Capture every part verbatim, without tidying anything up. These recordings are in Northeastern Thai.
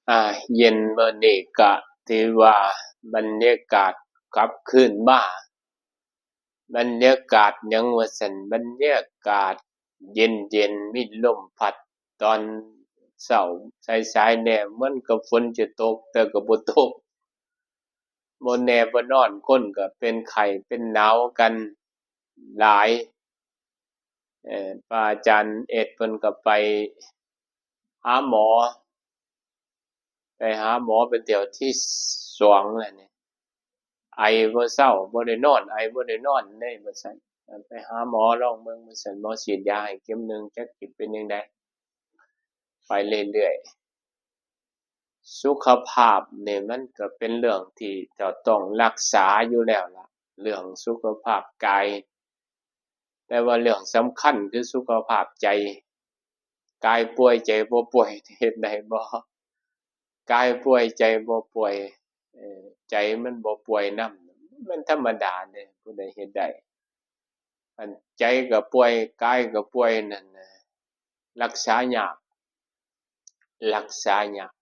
อ่า เย็นมื้อนี้ก็ถือว่าบรรยากาศกลับคืนมา บรรยากาศหยังว่าซั่น บรรยากาศเย็นๆ มีลมพัดตอนเช้าสายๆ แน่ เหมือนกับฝนจะตก แต่ก็บ่ตก บ่แน่บ่นอน คนก็เป็นไข้เป็นหนาวกันหลาย เอ่อ พระอาจารย์เอดเพิ่นก็ไปหาหมอ ไปหาหมอเป็นเที่ยวที่สองแล้วนี่ ไอบ่เซา บ่ได้นอน ไอบ่ได้นอนเด้ ว่าซั่น ไปหาหมอลองเบิ่ง ว่าซั่น หมอฉีดยาให้เข็มหนึ่ง จักสิเป็นจั่งใด ไปเรื่อยๆ สุขภาพนี่มันก็เป็นเรื่องที่จะต้องรักษาอยู่แล้วล่ะ เรื่องสุขภาพกาย แต่ว่าเรื่องสำคัญคือสุขภาพใจ กายป่วยใจบ่ป่วย เฮ็ดได้บ่ กายป่วยใจบ่ป่วย เอ่อ ใจมันบ่ป่วยนำ มันธรรมดาเด้ ผู้ใดเฮ็ดได้ อันใจก็ป่วย กายก็ป่วยนั่นน่ะ รักษายาก รักษายาก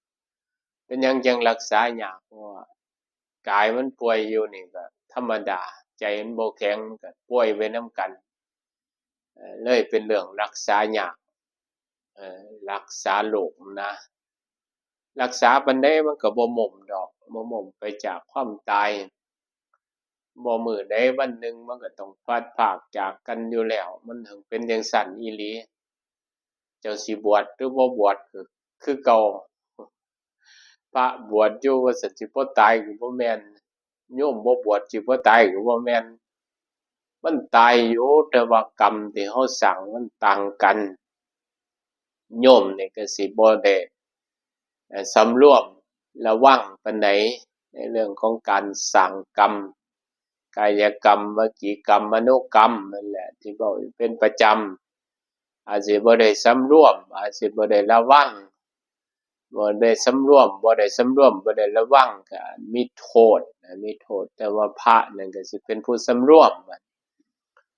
เป็นหยังจั่งรักษายาก เพราะว่ากายมันป่วยอยู่นี่ก็ธรรมดา ใจมันบ่แข็ง มันก็ป่วยไปนำกัน เอ่อ เลยเป็นเรื่องรักษายาก เอ่อ รักษาโรคนะ รักษาปานใดมันก็บ่ม้มดอก บ่ม้มไปจากความตาย บ่มื้อใดวันหนึ่งมันก็ต้องพลัดพรากจากกันอยู่แล้ว มันถึงเป็นจั่งซั้นอีหลี เจ้าสิบวชหรือบ่บวชก็คือเก่า พระบวชอยู่ว่าซั่น สิบ่ตายก็บ่แม่น โยมบ่บวชสิบ่ตายก็บ่แม่น มันตายอยู่ แต่ว่ากรรมที่เฮาสร้างมันต่างกัน โยมนี่ก็สิบ่ได้ เอ่อ สำรวมระวังปานใด ในเรื่องของการสร้างกรรม กายกรรม วจีกรรม มโนกรรม นั่นแหละ ที่เว้าอยู่เป็นประจำ อาจสิบ่ได้สำรวม อาจสิบ่ได้ระวัง บ่ได้สำรวม บ่ได้สำรวม บ่ได้ระวัง ก็มีโทษนะ มีโทษ แต่ว่าพระนั่นก็สิเป็นผู้สำรวม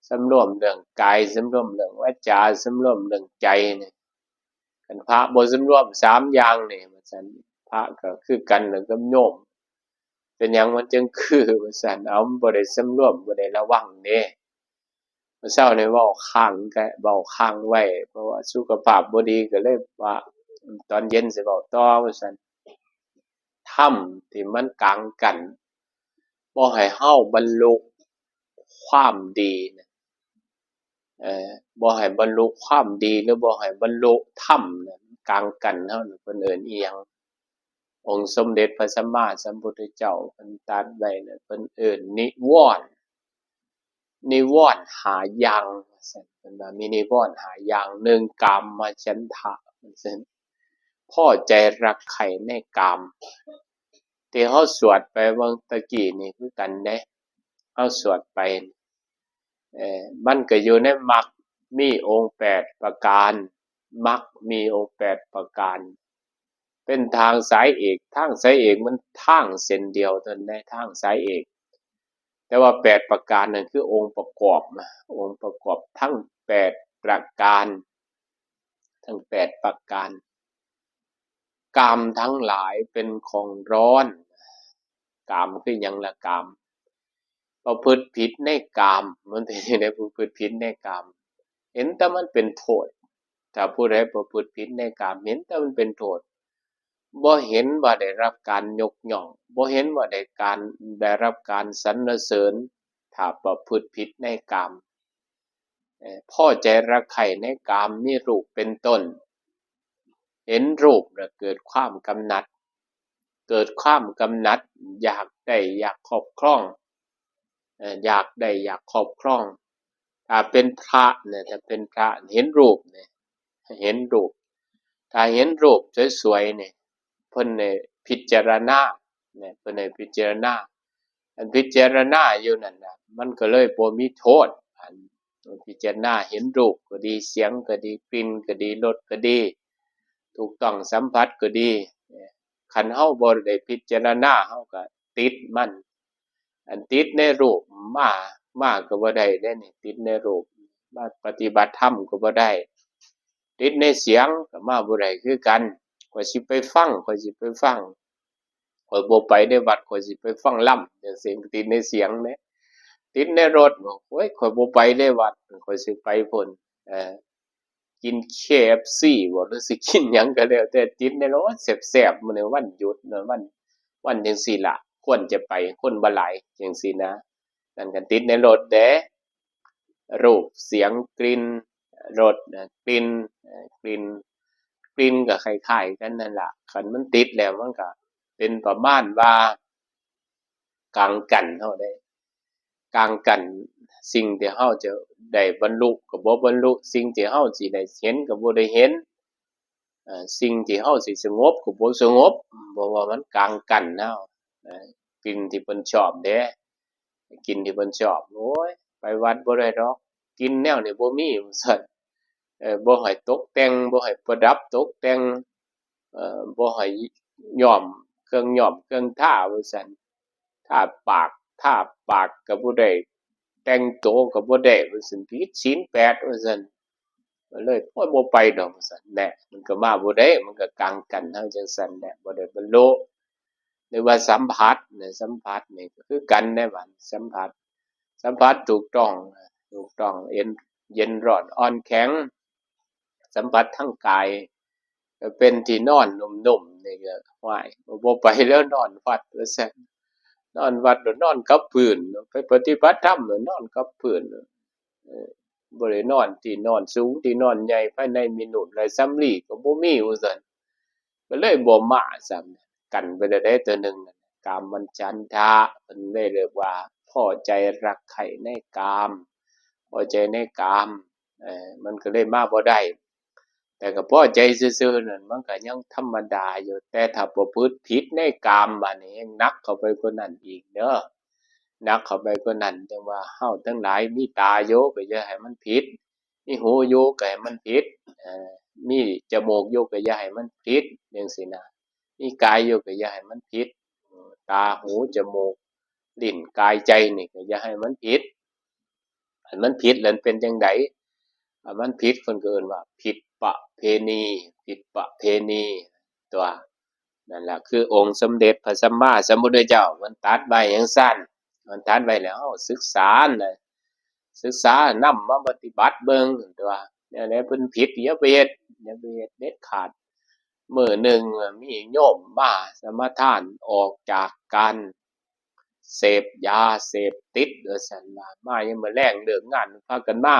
สำรวมเรื่องกาย สำรวมเรื่องวาจา สำรวมเรื่องใจนี่ คันพระบ่สำรวมสามอย่างนี่ ว่าซั่น พระก็คือกันล่ะกับโยม เป็นหยังมันจึงคือ ว่าซั่น เอา มันบ่ได้สำรวม บ่ได้ระวังเด้ มื้อเช้านี่เว้าค้างก็ เว้าค้างไว้ เพราะว่าสุขภาพบ่ดี ก็เลยว่าตอนเย็นสิเว้าต่อ ว่าซั่น ธรรมที่มันกางกั้น บ่ให้เฮาบรรลุความดีนะ เอ่อ บ่ให้บรรลุความดี หรือบ่ให้บรรลุธรรมนะ กางกั้นเฮาน่ะ เพิ่นเอิ้นอิหยัง องค์สมเด็จพระสัมมาสัมพุทธเจ้าเพิ่นตรัสไว้นะ เพิ่นเอิ้นนิวรณ์ นิวรณ์ห้าอย่าง ว่าซั่น เพิ่นว่ามีนิวรณ์ห้าอย่าง หนึ่ง กามฉันทะ ว่าซั่น พอใจรักใคร่ในกาม ที่เฮาสวดไปเมื่อตะกี้นี่คือกันเด้ เฮาสวดไป เอ่อ มันก็อยู่ในมรรคมีองค์แปดประการ มรรคมีองค์แปดประการ เป็นทางสายเอก ทางสายเอกมันทางเส้นเดียวเท่านั้น ทางสายเอก แต่ว่าแปดประการนั่นคือองค์ประกอบนะ องค์ประกอบทั้งแปดประการ ทั้งแปดประการ กามทั้งหลายเป็นของร้อน กามคือหยังล่ะ กาม ประพฤติผิดในกาม มันเป็นจั่งใด ประพฤติผิดในกาม เห็นแต่มันเป็นโทษ ถ้าผู้ใดประพฤติผิดในกาม เห็นแต่มันเป็นโทษ บ่เห็นว่าได้รับการยกย่อง บ่เห็นว่าได้การ ได้รับการสรรเสริญ ถ้าประพฤติผิดในกาม เอ่อ พอใจรักใคร่ในกาม มีรูปเป็นต้น เห็นรูปแล้วเกิดความกำหนัด เกิดความกำหนัด อยากได้ อยากครอบครอง เอ่อ อยากได้ อยากครอบครอง ถ้าเป็นพระเนี่ย ถ้าเป็นพระเห็นรูปเนี่ย เห็นรูป ถ้าเห็นรูปสวยๆเนี่ย เพิ่นให้พิจารณา เนี่ย เพิ่นให้พิจารณา อันพิจารณาอยู่นั่นน่ะ มันก็เลยบ่มีโทษ อันพิจารณาเห็นรูปก็ดี เสียงก็ดี กลิ่นก็ดี รสก็ดี ถูกต้องสัมผัสก็ดี คันเฮาบ่ได้พิจารณา เฮาก็ติดมัน อันติดในรูปมา มาก็บ่ได้เด้นี่ ติดในรูป มาปฏิบัติธรรมก็บ่ได้ ติดในเสียงก็มาบ่ได้คือกัน ข้อยสิไปฟัง ข้อยสิไปฟัง ข้อยบ่ไปในวัด ข้อยสิไปฟังลำ จั่งซี้ ติดในเสียงเด้ ติดในรถ โอ้ย ข้อยบ่ไปในวัด ข้อยสิไปพุ้น เอ่อ กิน เค เอฟ ซี บ่ หรือสิกินหยังก็แล้วแต่ ติดในรถ แซ่บๆ มื้อนี้วันหยุดเนาะ วัน วันจั่งซี้ล่ะ ควรจะไป คนบ่หลาย จั่งซี้นะ นั่นก็ติดในรถเด้ รูป เสียง กลิ่น รสนะ กลิ่น เอ่อ กลิ่น กลิ่นก็คล้ายๆ กันนั่นล่ะ คันมันติดแล้วมันก็เป็นประมาณว่า กังกั้นเฮาเด้ กังกั้นสิ่งที่เฮาจะได้บรรลุก็บ่บรรลุ สิ่งที่เฮาสิได้เห็นก็บ่ได้เห็น เอ่อ สิ่งที่เฮาสิสงบก็บ่สงบ เพราะว่ามันกังกั้นเฮา เอ่อ กลิ่นที่เพิ่นชอบเด้ กลิ่นที่เพิ่นชอบ โอ้ย ไปวัดบ่ได้ดอก กลิ่นแนวนี้บ่มี ว่าซั่น เอ่อ บ่ให้ตกแต่ง บ่ให้ประดับตกแต่ง เอ่อ บ่ให้ย้อมเครื่องย้อมเครื่องทา ว่าซั่น ทาปาก ทาปากก็บ่ได้ แต่งโตก็บ่ได้ ว่าซั่น ผิดศีลแปด ว่าซั่น ก็เลย โอ้ย บ่ไปดอก ว่าซั่น แหน่ มันก็มาบ่ได้ มันก็กังกั้นเฮาจั่งซั่นแหละ บ่ได้บรรลุ หรือว่าสัมผัสเนี่ย สัมผัสนี่ก็คือกันเด้บัด สัมผัส สัมผัสถูกต้อง ถูกต้อง เย็น เย็นร้อน อ่อนแข็ง สัมผัสทางกาย ก็เป็นที่นอนนุ่มๆ นี่ก็ ว้าย บ่ไปแล้ว นอนวัด ว่าซั่น นอนวัดแล้วนอนกับพื้น ไปปฏิบัติธรรมแล้วนอนกับพื้น เอ่อ บ่ได้นอนที่นอนสูง ที่นอนใหญ่ ภายในมีนุ่นไรสำลีก็บ่มี ว่าซั่น ก็เลยบ่มาซ้ำ กั้นไปแล้วเด้ตัวหนึ่ง กามฉันทะ เพิ่นเลยเรียกว่าพอใจรักใคร่ในกาม พอใจในกาม เอ่อ มันก็เลยมาบ่ได้ แต่ก็พอใจซื่อๆ นั่น มันก็ยังธรรมดาอยู่ แต่ถ้าประพฤติผิดในกาม บาดนี้แฮ่งหนักเข้าไปกว่านั้นอีกเด้อ หนักเข้าไปกว่านั้น จั่งว่าเฮาทั้งหลายมีตาอยู่ ก็อย่าให้มันผิด มีหูอยู่ ก็ให้มันผิด เอ่อ มีจมูกอยู่ ก็อย่าให้มันผิด จั่งซี้นะ มีกายอยู่ ก็อย่าให้มันผิด เอ่อ ตา หู จมูก ลิ้น กาย ใจนี่ ก็อย่าให้มันผิด คันมันผิดแล้วมันเป็นจั่งใด ถ้ามันผิด เพิ่นก็เอิ้นว่าผิดประเพณี ผิดประเพณีตั๊ว นั่นล่ะ คือองค์สมเด็จพระสัมมาสัมพุทธเจ้า เพิ่นตรัสไว้จั่งซั้น เพิ่นตรัสไว้แล้ว เฮาศึกษานะ ศึกษานำมาปฏิบัติเบิ่งตั๊ว แนวใดเพิ่นผิด อย่าไปเฮ็ด อย่าไปเฮ็ดเด็ดขาด มื้อหนึ่งมีโยมมาสมาทานออกจากการเสพยาเสพติด ว่าซั่นว่า มายามมื้อแลงเลิกงานพากันมา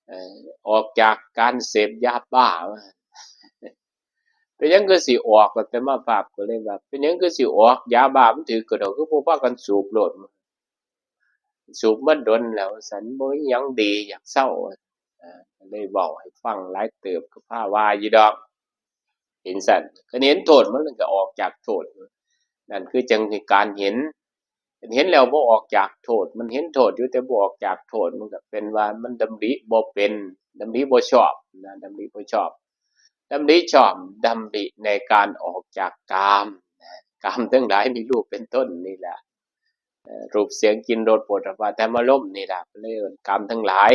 เอ่อ ออกจากการเสพยาบ้า เป็นหยังคือสิออก อาตมาภาพก็เลยว่า เป็นหยังคือสิออก ยาบ้ามันถืกกะดอก คือบ่พากันสูบโลด สูบมาดนแล้ว ว่าซั่น บ่มีหยังดี อยากเซา เอ่อ ก็เลยเว้าให้ฟังหลายเติบ ก็พาว่าอยู่ดอก เป็นซั้น คันเห็นโทษมันก็ออกจากโทษ นั่นคือจั่งการเห็น คันเห็นแล้วบ่ออกจากโทษ มันเห็นโทษอยู่แต่บ่ออกจากโทษ มันก็เป็นว่ามันดำริบ่เป็น ดำริบ่ชอบนะ ดำริบ่ชอบ ดำริชอบ ดำริในการออกจากกามนะ กามทั้งหลายมีรูปเป็นต้นนี่แหละ เอ่อ รูป เสียง กลิ่น รส โผฏฐัพพะ ธรรมารมณ์นี่ล่ะ เพิ่นเลยเอิ้นกามทั้งหลาย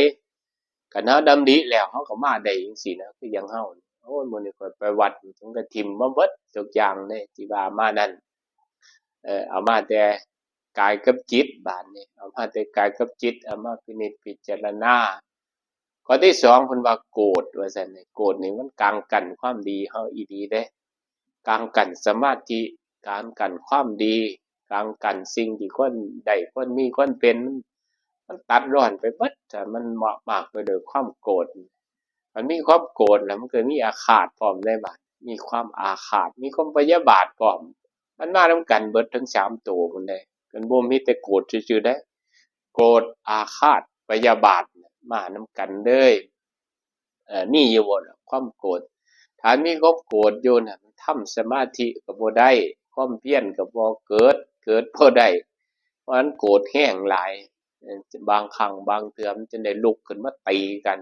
คันเฮาดำริแล้ว เฮาก็มาได้จั่งซี้นะ คืออย่างเฮา โอ้ย มื้อนี้ข้อยไปวัด เพิ่นก็ถิ่มมาเบิดทุกอย่างเลย ที่ว่ามานั่น เอ่อ เอามาแต่กายกับจิต บาดนี้ เอามาแต่กายกับจิต เอามาพินิจพิจารณา ข้อที่สอง เพิ่นว่าโกรธ ว่าซั่น โกรธนี่มันกังกั้นความดีเฮาอีหลีเด้ กังกั้นสมาธิ กังกั้นความดี กังกั้นสิ่งที่ควรได้ ควรมี ควรเป็น มันตัดรอนไปเบิด ถ้ามันมากไปด้วยความโกรธ มันมีความโกรธแล้วมันก็มีอาฆาตพร้อมเด้บาด มีความอาฆาต มีความพยาบาทพร้อม มันมานำกันเบิดทั้งสามตัวพุ้นเด้ มันบ่มีแต่โกรธซื่อๆเด้ โกรธ อาฆาต พยาบาท มานำกันเลย เอ่อ มีอยู่บ่ล่ะความโกรธ ถ้ามีความโกรธอยู่น่ะ มันทำสมาธิก็บ่ได้ ความเพียรก็บ่เกิด เกิดบ่ได้ เพราะฉะนั้นโกรธแฮงหลาย เอ่อ บางครั้งบางเทื่อมันจนได้ลุกขึ้นมาตีกัน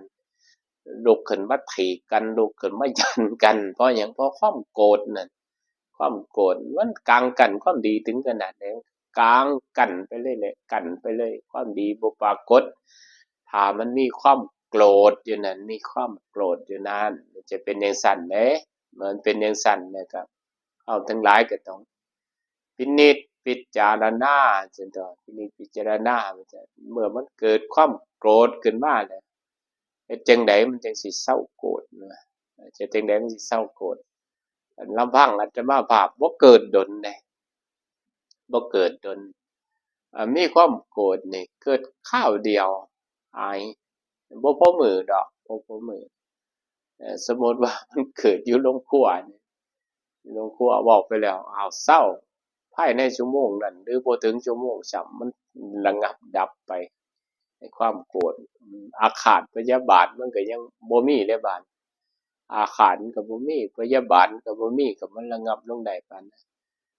ลุกขึ้นมาถีบกัน ลุกขึ้นมายันกัน เพราะหยัง เพราะความโกรธนั่น ความโกรธมันกังกั้นความดีถึงขนาดใด กังกั้นไปเลยแหละ กั้นไปเลย ความดีบ่ปรากฏ ถ้ามันมีความโกรธอยู่นั่น มีความโกรธอยู่นั่น จะเป็นจั่งซั้นเด้ มันเป็นจั่งซั้นนะครับ เฮาทั้งหลายก็ต้องพินิจพิจารณา จั่งซี้ พินิจพิจารณา เมื่อมันเกิดความโกรธขึ้นมาแล้ว เฮ็ดจั่งใดมันจั่งสิเซาโกรธนะ เฮ็ดจั่งใดมันสิเซาโกรธ ลำพังอาตมาภาพบ่เกิดดนเด้ บ่เกิดดน อ่า มีความโกรธนี่เกิดคราวเดียว หาย บ่พอมื้อดอก บ่พอมื้อ เอ่อ สมมุติว่ามันเกิดอยู่โรงครัวนี่ อยู่โรงครัว เว้าไปแล้ว อ้าว เซา ภายในชั่วโมงนั้น หรือบ่ถึงชั่วโมงซ้ำ มันระงับดับไป ไอ้ความโกรธ อาฆาตพยาบาทมันก็ยังบ่มีเด้บาด อาฆาตมันก็บ่มี พยาบาทมันก็บ่มี ก็มันระงับลงได้ปานนั้น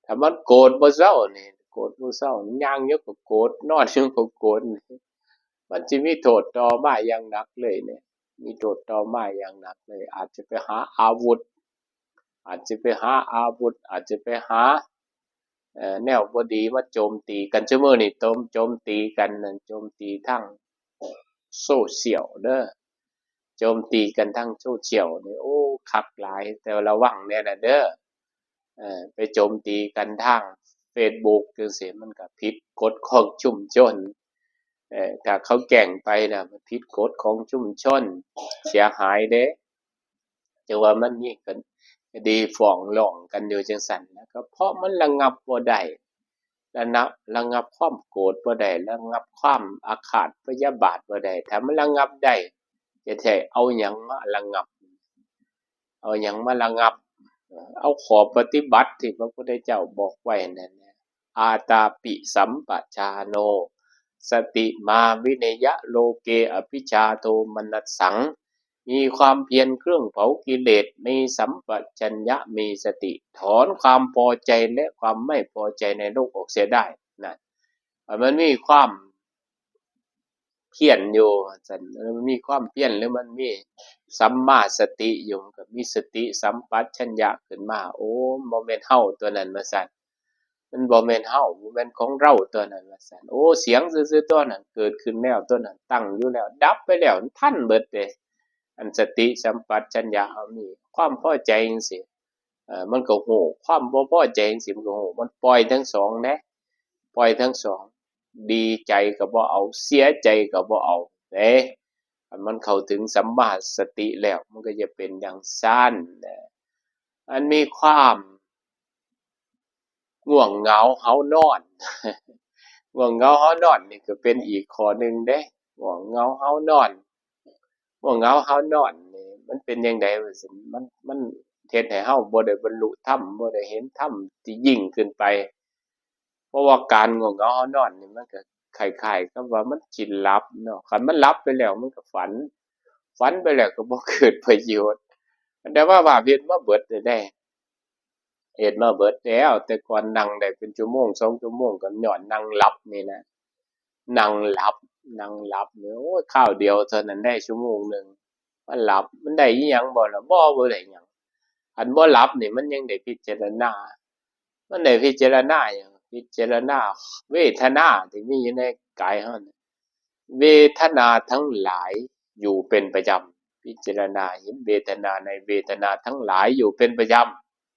ถ้ามันโกรธบ่เซานี่ โกรธบ่เซา ย่างอยู่ก็โกรธ นอนอยู่ก็โกรธนี่ มันสิมีโทษต่อมาอย่างหนักเลยเนี่ย มีโทษต่อมาอย่างหนักเลย อาจจะไปหาอาวุธ อาจจะไปหาอาวุธ อาจจะไปหา เอ่อ แนวบ่ดีมาโจมตีกัน ซุมื้อนี้โจม โจมตีกันนั่น โจมตีทางโซเชียลเด้อ โจมตีกันทางโซเชียลนี่ โอ้ คักหลาย แต่ว่าระวังแน่นะเด้อ เอ่อ ไปโจมตีกันทางเฟซบุ๊กจั่งซี้ มันก็ผิดกฎของชุมชน เอ่อ ถ้าเขาแกล้งไปน่ะ มันผิดกฎของชุมชน เสียหายเด้ จั่งว่ามันมีคดีฟ้องร้องกันอยู่จั่งซั้นนะ ก็เพราะมันระงับบ่ได้ ระงับ ระงับความโกรธบ่ได้ ระงับความอาฆาตพยาบาทบ่ได้ ถ้ามันระงับได้ จะใช้เอาหยังมาระงับ เอาหยังมาระงับ เอาข้อปฏิบัติที่พระพุทธเจ้าบอกไว้นั่นแหละ อาตาปิสัมปชาโน สติมาวิเนยะโลเกอภิชาโทมนัสสัง มีความเพียรเครื่องเผากิเลส มีสัมปชัญญะ มีสติ ถอนความพอใจและความไม่พอใจในโลกออกเสียได้นะ มันมีความเพียรอยู่ซั่น มันมีความเพียร หรือมันมีสัมมาสติอยู่ มันก็มีสติสัมปชัญญะขึ้นมา โอ้ บ่แม่นเฮาตัวนั้นว่าซั่น มันบ่แม่นเฮา บ่แม่นของเราตัวนั้นว่าซั่น โอ้ เสียงซื่อๆตัวนั้นเกิดขึ้นแล้ว ตัวนั้นตั้งอยู่แล้ว ดับไปแล้ว มันทันเบิดเด้ อันสติสัมปชัญญะเฮามี ความพอใจจั่งซี้ เอ่อ มันก็ฮู้ ความบ่พอใจจั่งซี้มันก็ฮู้ มันปล่อยทั้งสองเด้ ปล่อยทั้งสอง ดีใจก็บ่เอา เสียใจก็บ่เอาเด้ อันมันเข้าถึงสัมมาสติแล้ว มันก็จะเป็นจั่งซั้นแหละ อันมีความ ง่วงเหงาเฮานอน ง่วงเหงาเฮานอนนี่ก็เป็นอีกข้อหนึ่งเด้ ง่วงเหงาเฮานอน ง่วงเหงาเฮานอนนี่มันเป็นจั่งใดว่าซั่น มัน มันเฮ็ดให้เฮาบ่ได้บรรลุธรรม บ่ได้เห็นธรรมที่ยิ่งขึ้นไป เพราะว่าการง่วงเหงาเฮานอนนี่มันก็คล้ายๆกับว่ามันสิหลับเนาะ คันมันหลับไปแล้วมันก็ฝัน ฝันไปแล้วก็บ่เกิดประโยชน์ แต่ว่าว่าเฮ็ดมาเบิดแล้วเด้ เฮ็ดมาเบิดแล้ว แต่ก่อนนั่งได้เป็นชั่วโมงสองชั่วโมง ก็ย้อนนั่งหลับนี่นะ นั่งหลับ นั่งหลับนี่ โอ้ย คราวเดียวเท่านั้นได้ชั่วโมงหนึ่ง มันหลับ มันได้อิหยังบ่ล่ะ บ่ บ่ได้หยัง อันบ่หลับนี่มันยังได้พิจารณา มันได้พิจารณาหยัง พิจารณาเวทนาที่มีอยู่ในกายเฮานี่ เวทนาทั้งหลายอยู่เป็นประจำ พิจารณาเห็นเวทนาในเวทนาทั้งหลายอยู่เป็นประจ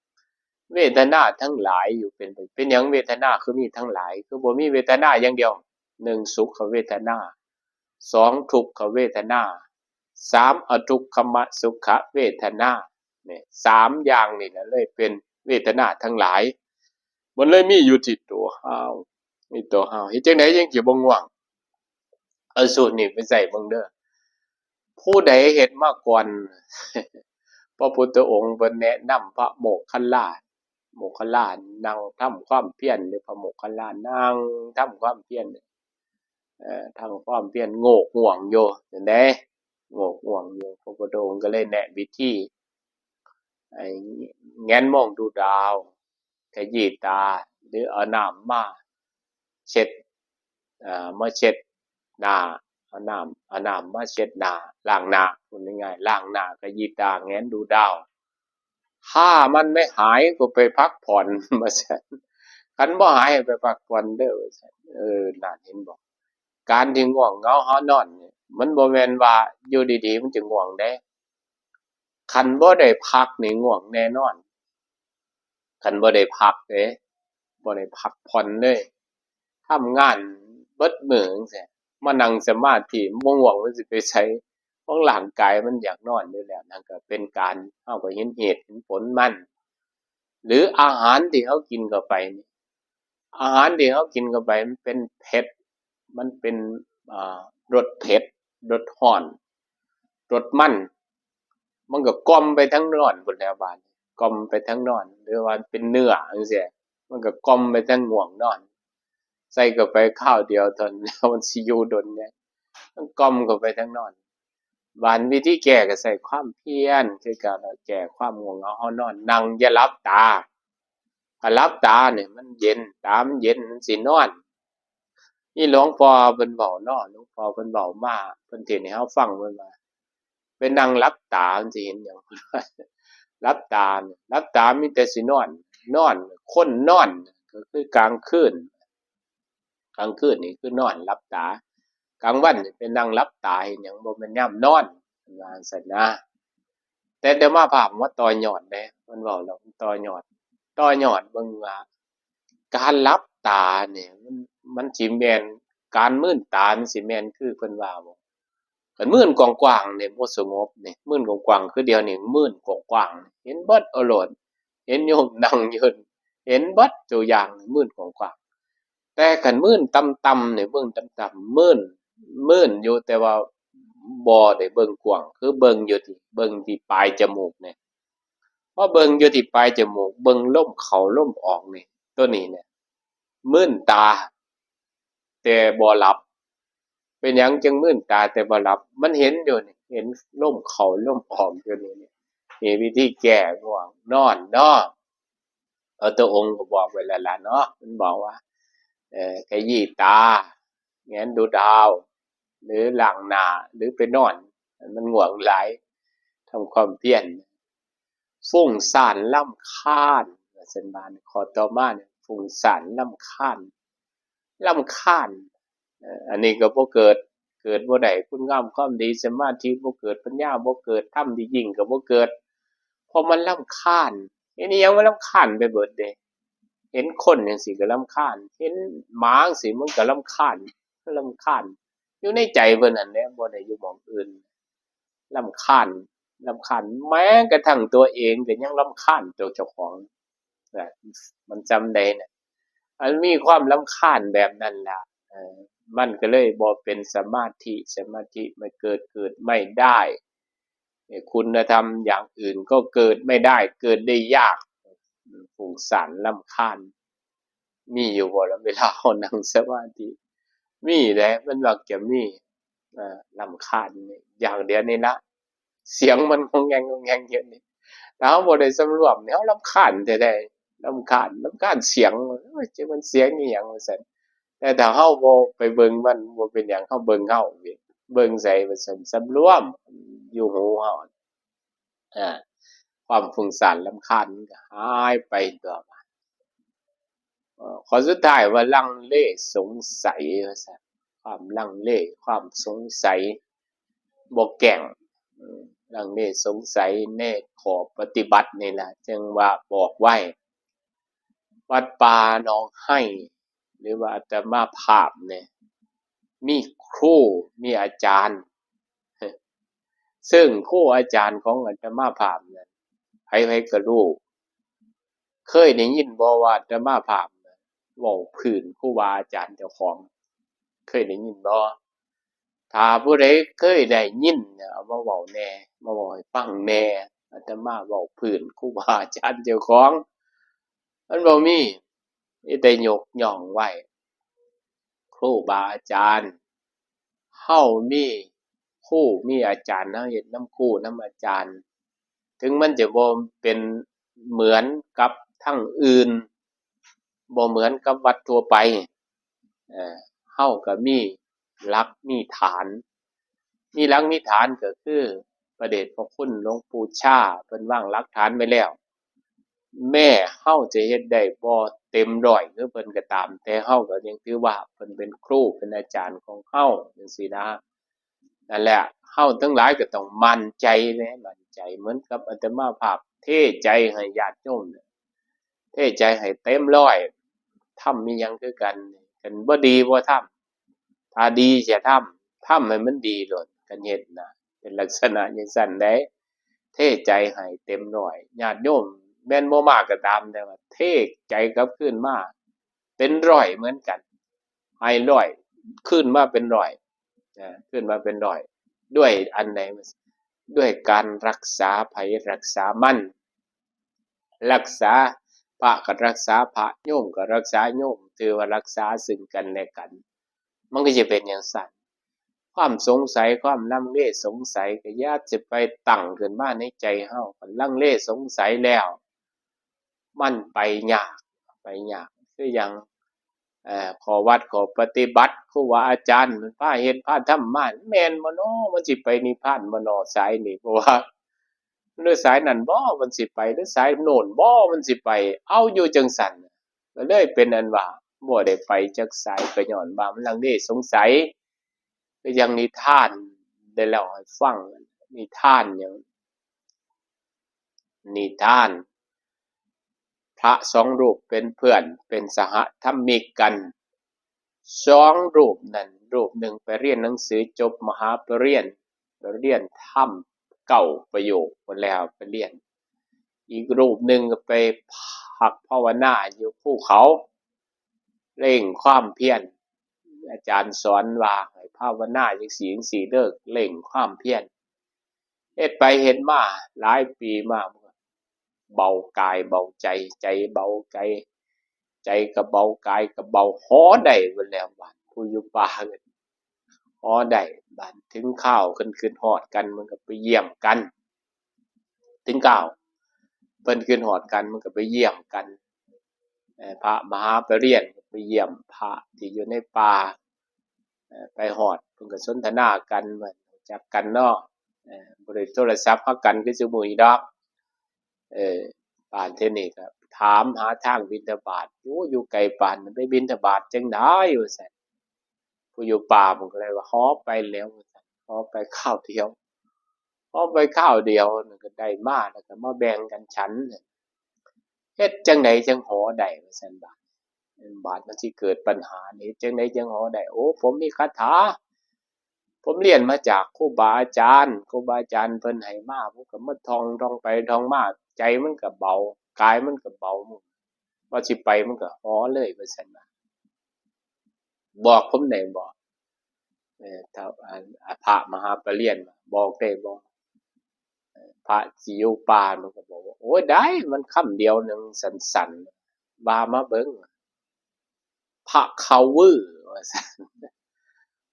ำ เวทนาทั้งหลายอยู่เป็นประ เป็นหยังเวทนาคือมีทั้งหลาย คือบ่มีเวทนาอย่างเดียว หนึ่ง สุขเวทนา สอง ทุกขเวทนา สาม อทุกขมสุขเวทนา เนี่ย สามอย่างนี่แหละเลยเป็นเวทนาทั้งหลาย มันเลยมีอยู่ที่ตัวเฮา มีตัวเฮา เฮ็ดจั่งใดจั่งสิบ่ง่วง เอาสูตรนี้ไปใช้เบิ่งเด้อ ผู้ใดเฮ็ดมาก่อน พระพุทธองค์เพิ่นแนะนำพระโมคคัลลา โมคคัลลานั่งทำความเพียร หรือพระโมคคัลลานั่งทำความเพียร เอ่อ ทำความเพียรโงกง่วงอยู่ จั่งใด โงกง่วงอยู่ พระพุทธองค์ก็เลยแนะวิธี ให้แหงนมองดูดาว ขยี้ตา หรือเอาน้ำมาเช็ด เอ่อ มาเช็ดหน้า เอาน้ำ เอาน้ำมาเช็ดหน้า ล้างหน้า พูดง่ายๆ ล้างหน้า ขยี้ตา แหงนดูดาว ถ้ามันไม่หายก็ไปพักผ่อน ว่าซั่น คันบ่หายให้ไปพักผ่อนเด้อ ว่าซั่น เออ นั่นเห็นบ่ การที่ง่วงเหงาเฮานอนนี่ มันบ่แม่นว่าอยู่ดีๆ มันจะง่วงเด้ คันบ่ได้พักนี่ง่วงแน่นอน คันบ่ได้พักเด้ บ่ได้พักผ่อนเลย ทำงานเบิดมื้อจั่งซี้ มานั่งสมาธิบ่ง่วงมันสิไปไส ของร่างกายมันอยากนอนอยู่แล้ว นั่นก็เป็นการ เฮาก็เห็นเหตุเห็นผลมัน หรืออาหารที่เฮากินเข้าไปนี่ อาหารที่เฮากินเข้าไปมันเป็นเผ็ด มันเป็น อ่า รสเผ็ด รสร้อน รสมัน มันก็กล่อมไปทางนอนพู้นแหล้วบาดนี้ กล่อมไปทางนอน หรือว่าเป็นเนื้อจั่งซี้ มันก็กล่อมไปทางง่วงนอน ใส่เข้าไปคราวเดียวเท่านั้นแล้ว มันสิอยู่ดนแหน่ มันกล่อมเข้าไปทางนอน บาดวิธีแก้ก็ใช้ความเพียรคือเก่าล่ะ แก้ความง่วงเหงา เฮานอน นั่งอย่าหลับตา ถ้าหลับตานี่มันเย็น ตามันเย็นมันสินอน มีหลวงพ่อเพิ่นเว้าเนาะ หลวงพ่อเพิ่นเว้ามา เพิ่นเทศน์ให้เฮาฟัง เพิ่นว่า ไปนั่งหลับตามันสิเห็นหยัง หลับตานี่ หลับตามีแต่สินอน นอน คนนอนก็คือกลางคืน กลางคืนนี่คือนอนหลับตา กลางวันนี่ไปนั่งหลับตาเฮ็ดหยัง บ่แม่นยามนอน เพิ่นว่าจั่งซั้นนะ แต่อาตมาภาพมาต่อยอดเด้ เพิ่นเว้าแล้วมันต่อยอด ต่อยอดเบิ่งว่า การหลับตานี่มัน มันสิแม่น การมืนตามันสิแม่นคือเพิ่นว่าบ่ คันมืนกว้างๆนี่บ่สงบนี่ มืนกว้างๆคือเดี๋ยวนี้มืนกว้างๆ เห็นเบิดเอาโลด เห็นโยมนั่งอยู่ เห็นเบิดตัวอย่าง มืนกว้างๆ แต่คันมืนต่ำๆนี่ เบิ่งต่ำๆ มืน มืนอยู่แต่ว่าบ่ได้เบิ่งกว้าง คือเบิ่งอยู่ที่ เบิ่งที่ปลายจมูกนี่ พอเบิ่งอยู่ที่ปลายจมูก เบิ่งลมเข้าลมออกนี่ ตัวนี้เนี่ย มืนตา แต่บ่หลับ เป็นหยังจึงมืนตาแต่บ่หลับ มันเห็นอยู่นี่ เห็นลมเข้าลมออกอยู่นี่ นี่ นี่วิธีแก้ง่วงนอนเนาะ พระพุทธองค์ก็บอกไว้แล้วล่ะเนาะ มันบอกว่า เอ่อ ขยี้ตา แหงนดูดาว หรือล้างหน้า หรือไปนอน มันง่วงหลาย ทำความเพียร ฟุ้งซ่านรำคาญ ว่าซั่นบาดนี้ ข้อต่อมานี่ ฟุ้งซ่านรำคาญ รำคาญ เอ่อ อันนี้ก็บ่เกิด เกิดบ่ได้ คุณงามความดี สมาธิบ่เกิด ปัญญาบ่เกิด ธรรมที่ยิ่งก็บ่เกิด เพราะมันรำคาญ เห็นอิหยังมันรำคาญไปเบิดเด้ เห็นคนจั่งซี้ก็รำคาญ เห็นหมาจั่งซี้มันก็รำคาญ รำคาญ อยู่ในใจเพิ่นนั่นแหละ บ่ได้อยู่หม้องอื่น รำคาญ รำคาญ แม้กระทั่งตัวเองก็ยังรำคาญตัวเจ้าของ นะ มันส่ำใดน่ะ มันมีความรำคาญแบบนั้นล่ะ เออ มันก็เลยบ่เป็นสมาธิ สมาธิไม่เกิด เกิดไม่ได้ เอ่อ คุณธรรมอย่างอื่นก็เกิดไม่ได้ เกิดได้ยาก อืม ฟุ้งซ่านรำคาญ มีอยู่บ่ล่ะ เวลาเฮานั่งสมาธิ มีแหละ มันมักจะมี เอ่อ รำคาญนี่ อย่างเดียวนี่ละ เสียงมันงองแงงงองแงงอยู่นี่ ถ้าเฮาบ่ได้สำรวมนี่ เฮารำคาญแท้ๆ รำคาญ รำคาญเสียง โอ้ย จักมันเสียงอีหยัง ว่าซั่น แต่ถ้าเฮาบ่ไปเบิ่งมัน บ่เป็นหยัง เฮาเบิ่งเฮา เบิ่งไส ว่าซั่น สำรวมอยู่หูเฮา อ่า ความฟุ้งซ่านรำคาญมันก็หายไปตัว เอ่อ ข้อสุดท้ายว่าลังเลสงสัย ว่าซั่น ความลังเล ความสงสัย บ่แกล้ง อืม ลังเลสงสัยในข้อปฏิบัตินี่ล่ะ จึงว่าบอกไว้ วัดป่าหนองไฮ หรือว่าอาตมาภาพเนี่ย มีครู มีอาจารย์ ซึ่งครูอาจารย์ของอาตมาภาพเนี่ย ไผๆก็รู้ เคยได้ยินบ่ว่าอาตมาภาพเนี่ย เว้าพื้นครูบาอาจารย์เจ้าของ เคยได้ยินบ่ ถ้าผู้ใดเคยได้ยินเนี่ย เอามาเว้าแหน่ มาเว้าให้ฟังแหน่ อาตมาเว้าพื้นครูบาอาจารย์เจ้าของ มันบ่มี มีแต่ยกย่องไว้ ครูบาอาจารย์ เฮามีครูมีอาจารย์ เฮาเฮ็ดนำครูนำอาจารย์ ถึงมันจะบ่เป็นเหมือนกับทางอื่น บ่เหมือนกับวัดทั่วไป เอ่อ เฮาก็มีหลักมีฐาน มีหลักมีฐานก็คือพระเดชพระคุณหลวงปู่ชา เพิ่นวางหลักฐานไว้แล้ว แม้เฮาจะเฮ็ดได้บ่เต็มร้อยคือเพิ่นก็ตาม แต่เฮาก็ยังถือว่าเพิ่นเป็นครูเป็นอาจารย์ของเฮาจั่งซี้นะ นั่นแหละ เฮาทั้งหลายก็ต้องมั่นใจเด้ มั่นใจ เหมือนกับอาตมาภาพเทใจให้ญาติโยมเนี่ย เทใจให้เต็มร้อย ทำมีหยังคือกัน คันบ่ดีบ่ทำ ถ้าดีจะทำ ทำให้มันดีโลด คันเฮ็ดนะ เป็นลักษณะจั่งซั้นเด้ เทใจให้เต็มร้อย ญาติโยมแม่นบ่มาก็ตาม แต่ว่าเทใจกลับคืนมาเป็นร้อยเหมือนกัน ให้ร้อย คืนมาเป็นร้อย นะ คืนมาเป็นร้อย ด้วยอันใด ด้วยการรักษาไผรักษามัน รักษาพระก็รักษาพระ โยมก็รักษาโยม ถือว่ารักษาซึ่งกันและกัน มันก็จะเป็นจั่งซั้น ความสงสัย ความลังเลสงสัย ก็อย่าสิไปตั้งขึ้นมาในใจเฮา คันลังเลสงสัยแล้ว มันไปยาก ไปยาก คืออย่าง เอ่อ ข้อวัดข้อปฏิบัติ ครูบาอาจารย์เพิ่นพาเฮ็ดพาทำมา แม่นบ่น้อ มันสิไปนิพพานบ่น้อ สายนี้ เพราะว่า หรือสายนั้นบ่มันสิไป หรือสายโน้นบ่มันสิไป เอาอยู่จั่งซั้น ก็เลยเป็นอันว่าบ่ได้ไปจักสาย ก็ย้อนว่ามันลังเลสงสัย คืออย่างนิทานได้เล่าให้ฟัง นิทานหยัง นิทาน พระสองรูปเป็นเพื่อน เป็นสหธรรมิกกัน สองรูปนั้น รูปหนึ่งไปเรียนหนังสือจบมหาปรริญญา ไปเรียนธรรมเก้าประโยคพู้นแล้วไปเรียน อีกรูปหนึ่งก็ไปพักภาวนาอยู่ภูเขา เร่งความเพียร อาจารย์สอนว่าให้ภาวนาจั่งซี้จั่งซี้เด้อ เร่งความเพียร เฮ็ดไปเฮ็ดมาหลายปีมา เบากายเบาใจ ใจเบาใจ ใจก็เบา กายก็เบา หอได้พู้นแล้ว บาดผู้อยู่ป่าก็หอได้ บาดถึงคราวเพิ่นคิดฮอดกัน มันก็ไปเยี่ยมกัน ถึงคราวเพิ่นคิดฮอดกัน มันก็ไปเยี่ยมกัน เอ่อ พระมหาปรริญญาก็ไปเยี่ยมพระที่อยู่ในป่า เอ่อ ไปฮอดเพิ่นก็สนทนากัน ว่ารู้จักกันเนาะ เอ่อ บ่ได้โทรศัพท์หากันคือซุมื้อนี้ดอก เออ บาดเทื่อนี้ก็ถามหาทางบิณฑบาต โอ้ อยู่ไกลปานนั้น ไปบิณฑบาตจั่งใด ว่าซั่น ผู้อยู่ป่าเพิ่นก็เลยว่า หอไปแล้ว ว่าซั่น หอไปคราวเดียว หอไปคราวเดียว แล้วก็ได้มา แล้วก็มาแบ่งกันฉัน เฮ็ดจั่งใดจั่งหอได้ ว่าซั่น บาด บาดมันสิเกิดปัญหานี่ เฮ็ดจั่งใดจั่งหอได้ โอ้ ผมมีคาถา ผมเรียนมาจากครูบาอาจารย์ ครูบาอาจารย์เพิ่นให้มา ผมก็มาท่อง ท่องไปท่องมา ใจมันก็เบา กายมันก็เบา ว่าสิไปมันก็หอเลย ว่าซั่นว่า บอกผมได้บ่ เอ่อ ถ้า อ่า อ่า พระมหาปรริญญา บอกได้บ่ เอ่อ พระสิอยู่ป่า มันก็บอกว่า โอ้ย ได้ มันคำเดียวหนึ่ง สั้นๆ ว่ามาเบิ่ง พะคะวือ ว่าซั่น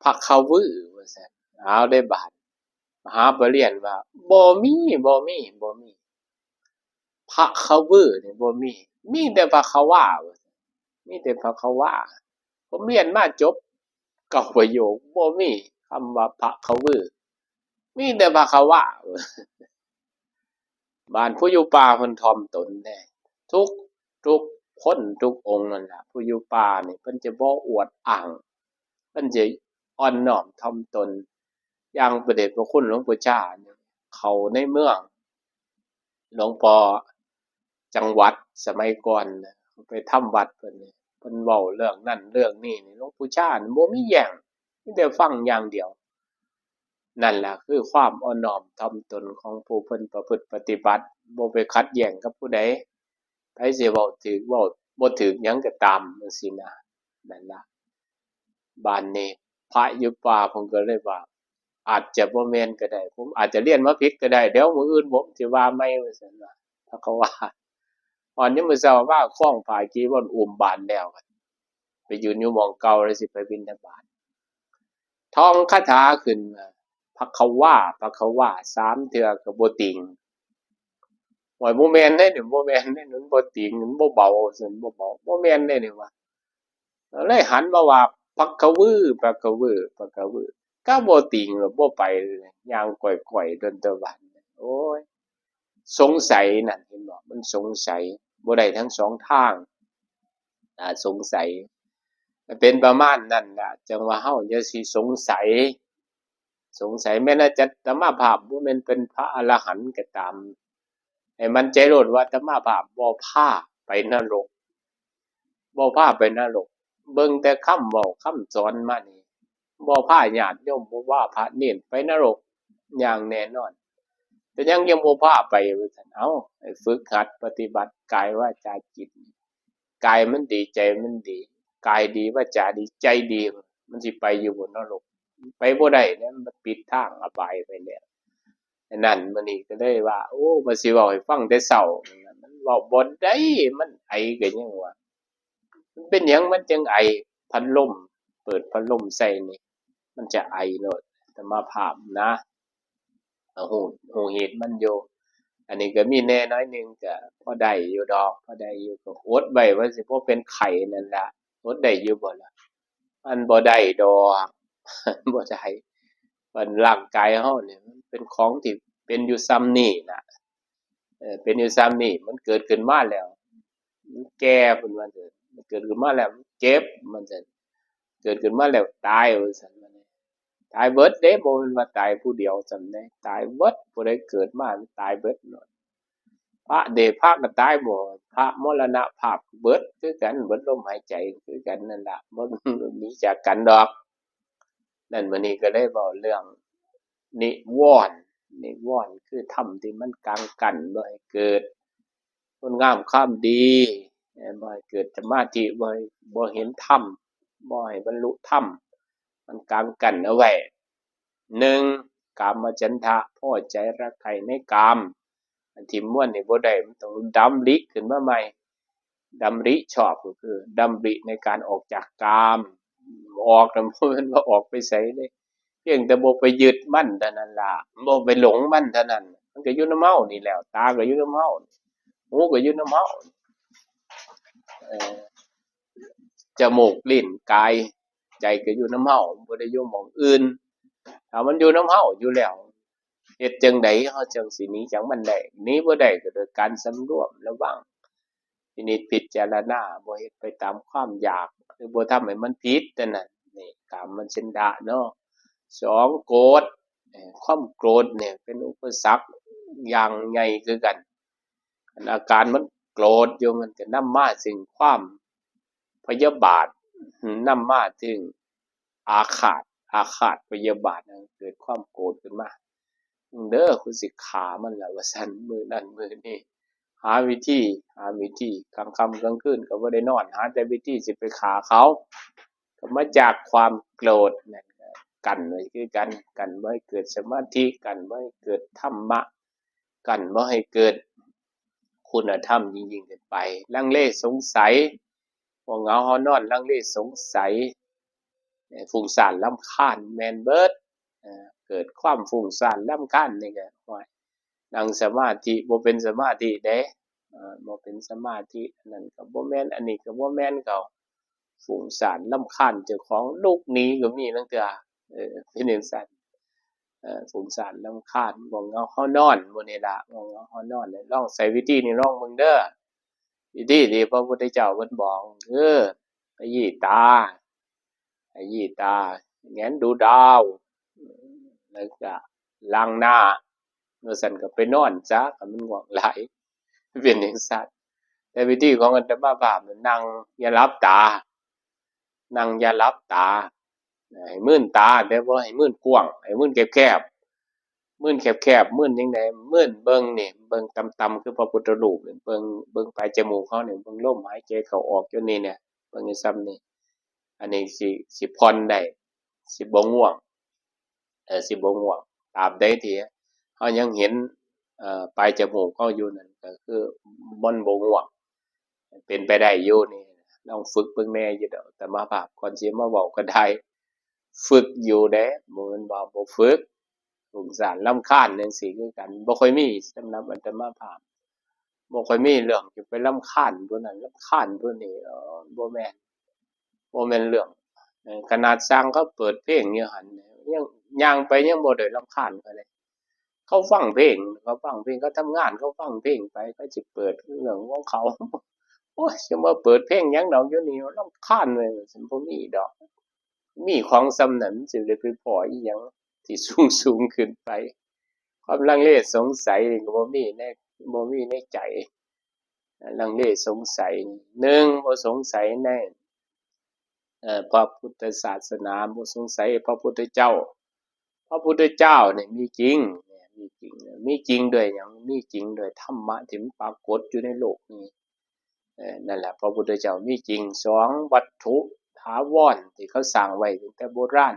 พะคะวือ ว่าซั่น เอาได้บาด มหาปรริญญาว่า บ่มี บ่มี บ่มี พะคะวือนี่บ่มี มีแต่พะคะวา ว่าซั่น มีแต่พะคะวา ผมเรียนมาจบเก้าประโยค บ่มีคำว่าพะคะวือ มีแต่พะคะวา บาดผู้อยู่ป่าเพิ่นถ่อมตนแน่ ทุก ทุกคนทุกองค์นั่นล่ะ ผู้อยู่ป่านี่เพิ่นจะบ่อวดอ้าง เพิ่นจะอ่อนน้อมถ่อมตน อย่างพระเดชพระคุณหลวงปู่ชาเนี่ย เข้าในเมือง หลวงพ่อจังหวัดสมัยก่อนน่ะ ไปทำวัดเพิ่นนี่ เพิ่นเว้าเรื่องนั้นเรื่องนี้นี่ หลวงปู่ชานี่บ่มีแย้ง มีแต่ฟังอย่างเดียว นั่นล่ะคือความอ่อนน้อมถ่อมตนของผู้เพิ่นประพฤติปฏิบัติ บ่ไปขัดแย้งกับผู้ใด ไผสิเว้าถูกเว้าบ่ถูกหยังก็ตามจั่งซี้นะ นั่นล่ะ บาดนี้พระอยู่ป่าเพิ่นก็เลยว่า อาจจะบ่แม่นก็ได้ ผมอาจจะเรียนมาผิดก็ได้ เดี๋ยวมื้ออื่นผมสิว่าใหม่ ว่าซั่นว่า พะคะวา ฮอดยามมื้อเช้ามาคล้องผ้าจีวรอุ้มบาตรแล้ว ไปยืนอยู่หม่องเก่าแล้วสิไปบิณฑบาต ท่องคาถาขึ้นมา พะคะวา พะคะวา สามเทื่อก็บ่ติง โอ้ย บ่แม่นเด้นี่ บ่แม่นเด้ มันบ่ติง มันบ่เบา ซั่น บ่เบา บ่แม่นเด้นี่ว่า เลยหันมาว่า พะคะวือ พะคะวือ พะคะวือ ก็บ่ติง บ่ไป ย่างก้อยๆ เดินตะวัน โอ้ย สงสัยนั่น เห็นบ่ มันสงสัย บ่ได้ทั้งสองทาง อ่า สงสัย เป็นประมาณนั้นล่ะ จั่งว่าเฮาอย่าสิสงสัย สงสัยแม้นอาตมาภาพบ่แม่นเป็นพระอรหันต์ก็ตาม ให้มั่นใจโลดว่าอาตมาภาพบ่พาไปนรก บ่พาไปนรก เบิ่งแต่คำเว้าคำสอนมานี่ บ่พาญาติโยม บ่พาพระเณรไปนรกอย่างแน่นอน แต่ยัง ยังบ่พาไปว่าซั่น เอ้า ให้ฝึกหัดปฏิบัติกายวาจาจิต กายมันดีใจมันดี กายดีวาจาดีใจดี มันสิไปอยู่บ่นรก ไปบ่ได้เด้ มันปิดทางอบายไปแล้ว อันนั้นมื้อนี้ก็เลยว่า โอ้ ว่าสิเว้าให้ฟังแต่เช้า มันเว้าบ่ได้ มันไอก็ยังว่า มันเป็นหยังมันจังไอ พัดลม เปิดพัดลมใส่นี่ มันจะไอโลด อาตมาภาพนะ ฮู้ ฮู้เหตุมันอยู่ อันนี้ก็มีแหน่น้อยหนึ่ง ก็พอได้อยู่ดอก พอได้อยู่ ก็อดไว้ว่าสิบ่เป็นไข้นั่นล่ะ อดได้อยู่บ่ล่ะ มันบ่ได้ดอก บ่ได้ มันร่างกายเฮานี่ มันเป็นของที่เป็นอยู่ส่ำนี้น่ะ เออ เป็นอยู่ส่ำนี้ มันเกิดขึ้นมาแล้ว มันแก่ เพิ่นว่าซั่น มันเกิดขึ้นมาแล้ว มันเจ็บ มันซั่น เกิดขึ้นมาแล้วตาย ว่าซั่น ตายเบิดเด้ บ่แม่นว่าตายผู้เดียวซ้ำเด้ ตายเบิด ผู้ใดเกิดมามันตายเบิดโลด พระเด้ พระก็ตายบ่ พระมรณภาพเบิดคือกัน เบิดลมหายใจคือกันนั่นล่ะ บ่หนีจากกันดอก นั่น มื้อนี้ก็เลยเว้าเรื่องนิวรณ์ นิวรณ์คือธรรมที่มันกังกั้นบ่ให้เกิดคุณงามความดี เอ่อ บ่ให้เกิดสมาธิ บ่ให้ บ่เห็นธรรม บ่ให้บรรลุธรรม มันกังกั้นเอาไว้ หนึ่ง กามฉันทะ พอใจรักใคร่ในกาม อันที่ม่วนนี่บ่ได้ มันต้องดำริขึ้นมาใหม่ ดำริชอบก็คือดำริในการออกจากกาม ออกนะ บ่แม่นว่าออกไปไสเด้ เพียงแต่บ่ไปยึดมันเท่านั้นล่ะ บ่ไปหลงมันเท่านั้น มันก็อยู่นำเฮานี่แหล้ว ตาก็อยู่นำเฮา หูก็อยู่นำเฮา เอ่อ จมูก ลิ้น กาย ใจก็อยู่นำเฮา บ่ได้อยู่หม่องอื่น ถ้ามันอยู่นำเฮาอยู่แล้ว เฮ็ดจั่งใดเฮาจั่งสิหนีจากมันได้ หนีบ่ได้ก็โดยการสำรวมระวัง พินิจพิจารณา บ่เฮ็ดไปตามความอยาก หรือบ่ทำให้มันผิดเท่านั้น นี่ กามฉันทะเนาะ สอง โกรธ เอ่อ ความโกรธเนี่ยเป็นอุปสรรคอย่างใหญ่คือกัน อาการมันโกรธอยู่ มันก็นำมาซึ่งความพยาบาท นำมาซึ่งอาฆาต อาฆาตพยาบาท เกิดความโกรธขึ้นมา เด้อ กูสิฆ่ามันล่ะ ว่าซั่น มื้อนั้นมื้อนี้ หาวิธี หาวิธี กลางค่ำกลางคืนก็บ่ได้นอน หาแต่วิธีสิไปฆ่าเขา ก็มาจากความโกรธนั่น กั้นไว้คือกัน กั้นบ่ให้เกิดสมาธิ กั้นบ่ให้เกิดธรรมะ กั้นบ่ให้เกิดคุณธรรมยิ่งๆขึ้นไป ลังเลสงสัย ง่วงเหงาหาวนอน ลังเลสงสัย เอ่อ ฟุ้งซ่านรำคาญ แม่นเบิด เอ่อ เกิดความฟุ้งซ่านรำคาญนี่ก็ โอ้ย นั่งสมาธิบ่เป็นสมาธิเด้ เอ่อ บ่เป็นสมาธิ อันนั้นก็บ่แม่น อันนี้ก็บ่แม่น ก็ฟุ้งซ่านรำคาญเจ้าของ ลุกหนีก็มีลางเทื่อ เออ เป็นจั่งซั้น เอ่อ ฟุ้งซ่านรำคาญ ง่วงเหงาหาวนอน หมู่นี้ล่ะ ง่วงเหงาหาวนอน ลองใช้วิธีนี้ลองเบิ่งเด้อ วิธีที่พระพุทธเจ้าเพิ่นบอกคือ ขยี้ตา ขยี้ตา แหงนดูดาว แล้วก็ล้างหน้า ว่าซั่นก็ไปนอนซะ คันมันง่วงหลาย เป็นจั่งซั้น แต่วิธีของอาตมาภาพนั่น นั่งอย่าหลับตา นั่งอย่าหลับตา ให้มืนตา แต่บ่ให้มืนกว้าง ให้มืนแคบๆ มืนแคบๆ มืนจั่งใด มืนเบิ่งนี่ เบิ่งต่ำๆ คือพระพุทธรูปนี่ เบิ่ง เบิ่งปลายจมูกเฮานี่ เบิ่งลมหายใจเข้าออกอยู่นี่เนี่ย เบิ่งอยู่ส่ำนี่ อันนี้สิ สิผ่อนได้ สิบ่ง่วง เอ่อ สิบ่ง่วง ตราบใดที่เฮายังเห็น เอ่อ ปลายจมูกเฮาอยู่นั่น ก็คือมันบ่ง่วง เป็นไปได้อยู่นี่ ลองฝึกเบิ่งแหน่อยู่ดอก อาตมาภาพก่อนสิมาเว้าก็ได้ ฝึกอยู่เด้ บ่แม่นว่าบ่ฝึก ฟุ้งซ่านรำคาญจั่งซี้คือกัน บ่ค่อยมี สำหรับอาตมาภาพ บ่ค่อยมีเรื่องจะไปรำคาญผู้นั้นรำคาญผู้นี้ เอ่อ บ่แม่น บ่แม่นเรื่อง เอ่อ ขนาดช่างเขาเปิดเพลงอยู่หั่น ยัง ย่างไปยังบ่ได้รำคาญเขาเลย เขาฟังเพลง เขาฟังเพลง เขาทำงาน เขาฟังเพลงไป เขาสิเปิดเรื่องของเขา โอ้ย จะมาเปิดเพลงหยังดอก อยู่นี่รำคาญเว้ย ซั่น บ่มีดอก มีของส่ำนั้น สิได้ไปพ้ออีหยัง ที่สูงสูงขึ้นไป ความลังเลสงสัยนี่ก็บ่มีใน บ่มีในใจ ลังเลสงสัย หนึ่ง บ่สงสัยใน เอ่อ พระพุทธศาสนา บ่สงสัยพระพุทธเจ้า พระพุทธเจ้าเนี่ยมีจริง เนี่ย มีจริง มีจริงด้วยหยัง มีจริงด้วยธรรมะที่มันปรากฏอยู่ในโลกนี้ เอ่อ นั่นแหละ พระพุทธเจ้ามีจริง สอง วัตถุถาวรที่เขาสร้างไว้ตั้งแต่โบราณ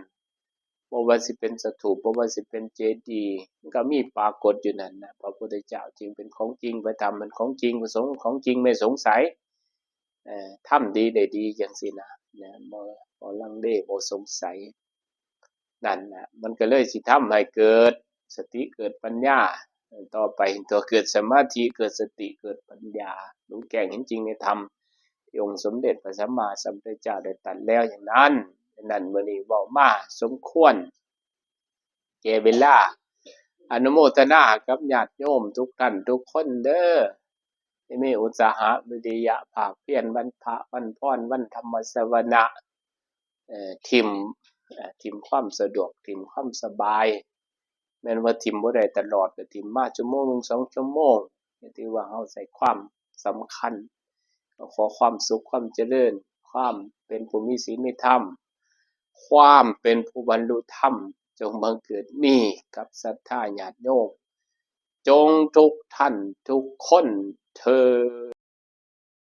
บ่ว่าสิเป็นสถูป บ่ว่าสิเป็นเจดีย์ มันก็มีปรากฏอยู่นั่นนะ พระพุทธเจ้าจึงเป็นของจริง พระธรรมเป็นของจริง พระสงฆ์ของจริง ไม่สงสัย เอ่อ ทำดีได้ดีจังซี้นะ นะ บ่ บ่ลังเล บ่สงสัย นั่นนะ มันก็เลยสิทำให้เกิดสติ เกิดปัญญา ต่อไปตัวเกิดสมาธิ เกิดสติ เกิดปัญญา รู้แจ้งเห็นจริงในธรรม ที่องค์สมเด็จพระสัมมาสัมพุทธเจ้าได้ตรัสแล้วอย่างนั้น ฉะนั้นมื้อนี้เว้ามาสมควรแก่เวลา อนุโมทนากับญาติโยมทุกท่านทุกคนเด้อ ที่มีอุตสาหะวิริยะภาคเพียร วันพระ วันพร วันธรรมสวนะ เอ่อ ถิ่ม เอ่อ ถิ่มความสะดวก ถิ่มความสบาย แม่นว่าถิ่มบ่ได้ตลอด ก็ถิ่มมาชั่วโมงหนึ่ง สองชั่วโมง ก็ถือว่าเราใส่ความสำคัญ ก็ขอความสุข ความเจริญ ความเป็นผู้มีศีลมีธรรม ความเป็นผู้บรรลุธรรม จงบังเกิดมีกับศรัทธาญาติโยม จงทุกท่านทุกคนเทอญ